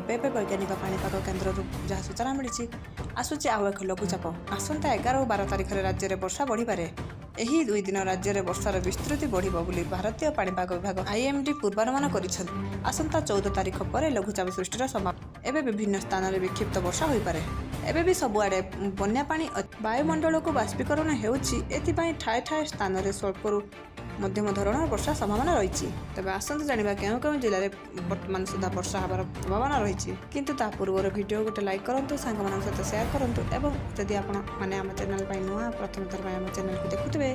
ଏବେ ଏବେ ବୈଜ୍ଞାନିକ ପାଣିପାଗ କେନ୍ଦ୍ରରୁ ଯାହା ସୂଚନା ମିଳିଛି, ଆସୁଛି ଆଉ ଏକ ଲଘୁଚାପ। ଆସନ୍ତା 11 ଓ 12 ତାରିଖରେ ରାଜ୍ୟରେ ବର୍ଷା ବଢ଼ିପାରେ। ଏହି 2 ଦିନ ରାଜ୍ୟରେ ବର୍ଷାର ବିସ୍ତୃତି ବଢ଼ିବ ବୋଲି ଭାରତୀୟ ପାଣିପାଗ ବିଭାଗ ଆଇଏମ୍ଡି ପୂର୍ବାନୁମାନ କରିଛନ୍ତି। ଆସନ୍ତା 14 ତାରିଖ ପରେ ଲଘୁଚାପ ସୃଷ୍ଟିର ସମ୍ଭାବନା। ଏବେ ବିଭିନ୍ନ ସ୍ଥାନରେ ବିକ୍ଷିପ୍ତ ବର୍ଷା ହୋଇପାରେ। ଏବେ ବି ସବୁଆଡ଼େ ବନ୍ୟା ପାଣି ବାୟୁମଣ୍ଡଳକୁ ବାଷ୍ପୀକରଣ ହେଉଛି। ଏଥିପାଇଁ ଠାଏ ଠାଏ ସ୍ଥାନରେ ସ୍ୱଳ୍ପରୁ ମଧ୍ୟମ ଧରଣର ବର୍ଷା ସମ୍ଭାବନା ରହିଛି। ତେବେ ଆସନ୍ତୁ ଜାଣିବା କେଉଁ କେଉଁ ଜିଲ୍ଲାରେ ବର୍ତ୍ତମାନ ସୁଦ୍ଧା ବର୍ଷା ହେବାର ସମ୍ଭାବନା ରହିଛି। କିନ୍ତୁ ତା ପୂର୍ବରୁ ଭିଡ଼ିଓ ଗୋଟେ ଲାଇକ୍ କରନ୍ତୁ, ସାଙ୍ଗମାନଙ୍କ ସହିତ ସେୟାର କରନ୍ତୁ ଏବଂ ଯଦି ଆପଣ ମାନେ ଆମ ଚ୍ୟାନେଲ୍ ପାଇଁ ନୂଆ, ପ୍ରଥମ ଥର ପାଇଁ ଆମ ଚ୍ୟାନେଲକୁ ଦେଖୁଥିବେ,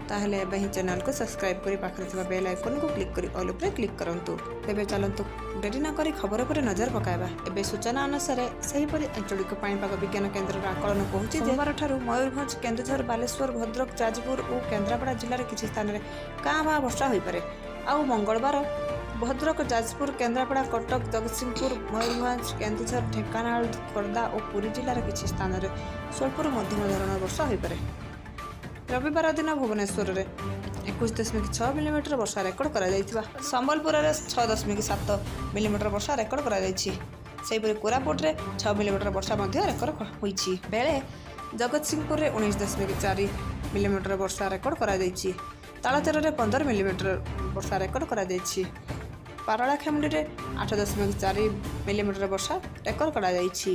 ତାହେଲେ ଏବେ ହିଁ ଚ୍ୟାନେଲକୁ ସବସ୍କ୍ରାଇବ୍ କରି ପାଖରେ ଥିବା ବେଲ୍ ଆଇକନ୍କୁ କ୍ଲିକ୍ କରି ଅଲ୍ ଉପରେ କ୍ଲିକ୍ କରନ୍ତୁ। ତେବେ ଚାଲନ୍ତୁ, ଡେରି ନକରି ଖବର ଉପରେ ନଜର ପକାଇବା। ଏବେ ସୂଚନା ଅନୁସାରେ, ସେହିପରି ଆଞ୍ଚଳିକ ପାଣିପାଗ ବିଜ୍ଞାନ କେନ୍ଦ୍ରର ଆକଳନ କହୁଛି ଯେ ସୋମବାରଠାରୁ ମୟୂରଭଞ୍ଜ, କେନ୍ଦୁଝର, ବାଲେଶ୍ୱର, ଭଦ୍ରକ, ଯାଜପୁର ଓ କେନ୍ଦ୍ରାପଡ଼ା ଜିଲ୍ଲାରେ କିଛି ସ୍ଥାନରେ କାଁ ଭାଁ ବର୍ଷା ହୋଇପାରେ। ଆଉ ମଙ୍ଗଳବାର ଭଦ୍ରକ, ଯାଜପୁର, କେନ୍ଦ୍ରାପଡ଼ା, କଟକ, ଜଗତସିଂହପୁର, ମୟୂରଭଞ୍ଜ, କେନ୍ଦୁଝର, ଢେଙ୍କାନାଳ, ଖୋର୍ଦ୍ଧା ଓ ପୁରୀ ଜିଲ୍ଲାର କିଛି ସ୍ଥାନରେ ସ୍ୱଳ୍ପରୁ ମଧ୍ୟମ ଧରଣର ବର୍ଷା ହୋଇପାରେ। ରବିବାର ଦିନ ଭୁବନେଶ୍ୱରରେ 21.6 ମିଲିମିଟର ବର୍ଷା ରେକର୍ଡ କରାଯାଇଥିବା ସମ୍ବଲପୁରରେ 6.7 ମିଲିମିଟର ବର୍ଷା ରେକର୍ଡ କରାଯାଇଛି। ସେହିପରି କୋରାପୁଟରେ 6 ମିଲିମିଟର ବର୍ଷା ମଧ୍ୟ ରେକର୍ଡ ହୋଇଛି ବେଳେ ଜଗତସିଂହପୁରରେ 19.4 ମିଲିମିଟର ବର୍ଷା ରେକର୍ଡ କରାଯାଇଛି। ତାଳଚେରରେ 15 ମିଲିମିଟର ବର୍ଷା ରେକର୍ଡ କରାଯାଇଛି। ପାରଳାଖେମୁଣ୍ଡିରେ 8.4 ମିଲିମିଟର ବର୍ଷା ରେକର୍ଡ କରାଯାଇଛି।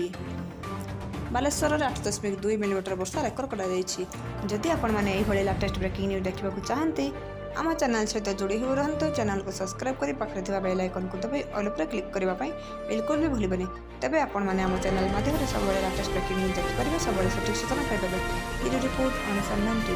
ବାଲେଶ୍ୱରରେ 8.2 ମିଲିମିଟର ବର୍ଷା ରେକର୍ଡ କରାଯାଇଛି। ଯଦି ଆପଣମାନେ ଏଇଭଳି ଲାଟେଷ୍ଟ ବ୍ରେକିଂ ନ୍ୟୁଜ୍ ଦେଖିବାକୁ ଚାହାନ୍ତି, ଆମ ଚ୍ୟାନେଲ୍ ସହିତ ଯୋଡ଼ି ହୋଇ ରୁହନ୍ତୁ। ଚ୍ୟାନେଲକୁ ସବସ୍କ୍ରାଇବ୍ କରି ପାଖରେ ଥିବା ବେଲ୍ ଆଇକନ୍କୁ ଦବାଇ ଅଲ୍ ଉପରେ କ୍ଲିକ୍ କରିବା ପାଇଁ ବିଲକୁଲ ବି ଭୁଲିବେନି। ତେବେ ଆପଣମାନେ ଆମ ଚ୍ୟାନେଲ୍ ମାଧ୍ୟମରେ ସବୁବେଳେ ଲାଟେଷ୍ଟ ବ୍ରେକିଂ ନ୍ୟୁଜ୍ ଦେଖିପାରିବେ, ସବୁବେଳେ ସଠିକ୍ ସୂଚନା ପାଇପାରିବେ। ବ୍ୟୁରୋ ରିପୋର୍ଟ, ଅନୁସନ୍ଧାନ ଟିଭି।